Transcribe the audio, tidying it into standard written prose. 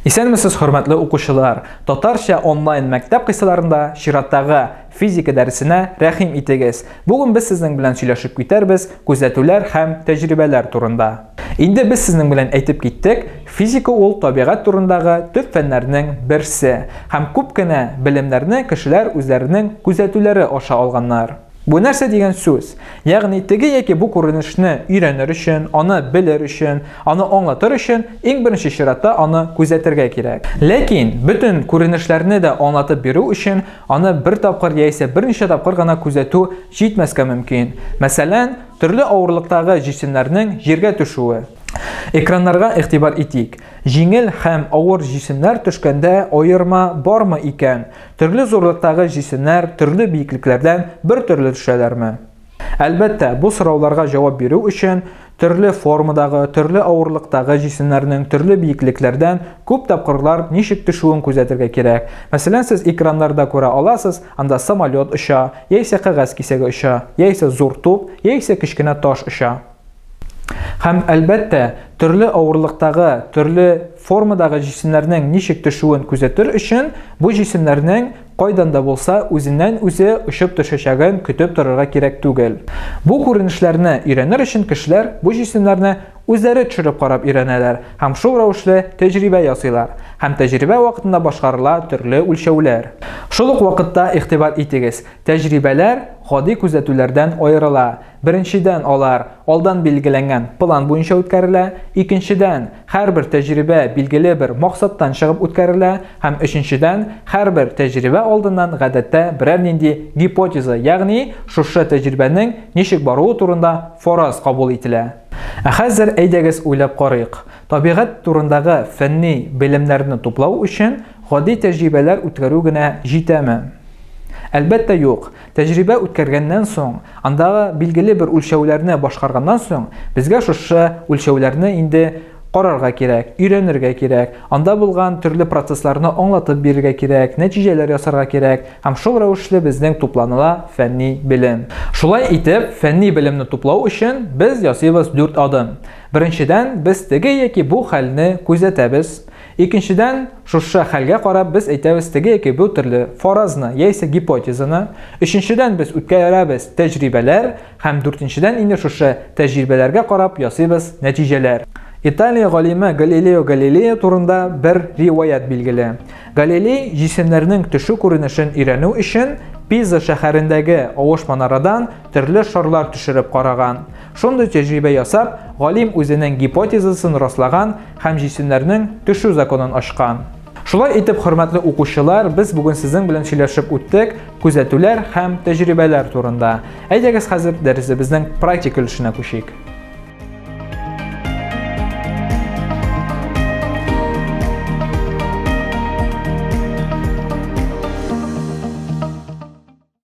Исәнмесез, хөрмәтле укучылар! Татарча онлайн мәктәп кысаларында чираттагы физика дәресенә рәхим итегез. Бүген без сезнең белән сөйләшеп китәрбез күзәтүләр һәм тәҗрибәләр турында. Инде без сезнең белән әйтеп киттек, физика ул табигать турындагы төп фәннәрнең берсе һәм күп кенә белемнәрне кешеләр үзләренең күзәтүләре аша алганнар. Бу нәрсә дигән сүз? Ягъни теге яки бу күренешне өйрәнер өчен, аны белер өчен, аны аңлатыр өчен иң беренче чиратта аны күзәтергә кирәк. Ләкин бөтен күренешләрне дә аңлатып бирү өчен аны бер тапкыр яисә берничә тапкыр гына күзәтү җитмәскә мөмкин. Мәсәлән, төрле авырлыктагы җисемнәрнең җиргә төшүе. Экраннарга игътибар итик. Җиңел һәм авыр җисемнәр төшкәндә аерма бармы икән? Төрле зурлыктагы җисемнәр төрле биеклекләрдән бер төрле төшәләрме? Әлбәттә, бу сорауларга җавап бирү өчен төрле формадагы, төрле авырлыктагы җисемнәрнең төрле биеклекләрдән күп тапкырлар ничек төшүен күзәтергә кирәк. Мәсәлән, сез экраннарда күрә аласыз, анда самолет оча, яисә кәгазь кисәге оча, яисә зур туп, яисә кечкенә таш оча. Һәм, әлбәттә, төрле авырлыктагы, төрле формадагы җисемнәрнең ничек төшүен күзәтер өчен, бу җисемнәрнең кайдан да булса үзеннән-үзе очып төшәчәген көтеп торырга кирәк түгел. Бу күренешләрне өйрәнер өчен кешеләр бу җисемнәрне үзләре төшереп карап өйрәнәләр һәм шул рәвешле тәҗрибә ясыйлар. Һәм тәҗрибә вакытында башкарыла төрле үлчәүләр. Шул ук вакытта игътибар итегез, тәҗрибәләр гади күзәтүләрдән аерыла. Беренчедән, алар алдан билгеләнгән план буенча үткәрелә, икенчедән, һәрбер тәҗрибә билгеле бер максаттан чыгып үткәрелә һәм өченчедән, һәрбер тәҗрибә алдыннан гадәттә берәр нинди гипотеза, ягъни шушы тәҗрибәнең ничек баруы турында фараз кабул ителә. Ә хәзер әйдәгез уйлап карыйк. Табигать турындагы фәнни белемнәрне туплау өчен гади тәҗрибәләр үткәрү генә җитәме? Әлбәттә, юк. Тәҗрибә үткәргәннән соң, андагы билгеле бер үлчәүләрне башкарганнан соң, безгә шушы үлчәүләрне инде карарга кирәк, өйрәнергә кирәк, анда булган төрле процессларны аңлатып бирергә кирәк, нәтиҗәләр ясарга кирәк һәм шул рәвешле безнең тупланыла фәнни белем. Шулай итеп, фәнни белемне туплау өчен без ясыйбыз дүрт адым. Беренчедән, без теге яки бу хәлне күзәтәбез. Икенчедән, шушы хәлгә карап без әйтәбез теге яки бу төрле фаразны яисә гипотезаны. Өченчедән, без үткәрәбез тәҗрибәләр һәм дүртенчедән инде шушы тәҗрибәләргә карап ясыйбыз нәтиҗәләр. Италия галиме Галилео Галилео турында бер риваять билгеле. Галилей җисемнәрнең төшү күренешен өйрәнү өчен Пиза шәһәрендәге авыш манарадан төрле шарлар төшереп караган. Шундый тәҗрибә ясап, галим үзенең гипотезасын раслаган һәм җисемнәрнең төшү законын ачкан. Шулай итеп, хөрмәтле укучылар, без бүген сезнең белән сөйләшеп үттек күзәтүләр һәм тәҗрибәләр турында. Әйдәгез хәзер дәресебезнең практик өлешенә күчик.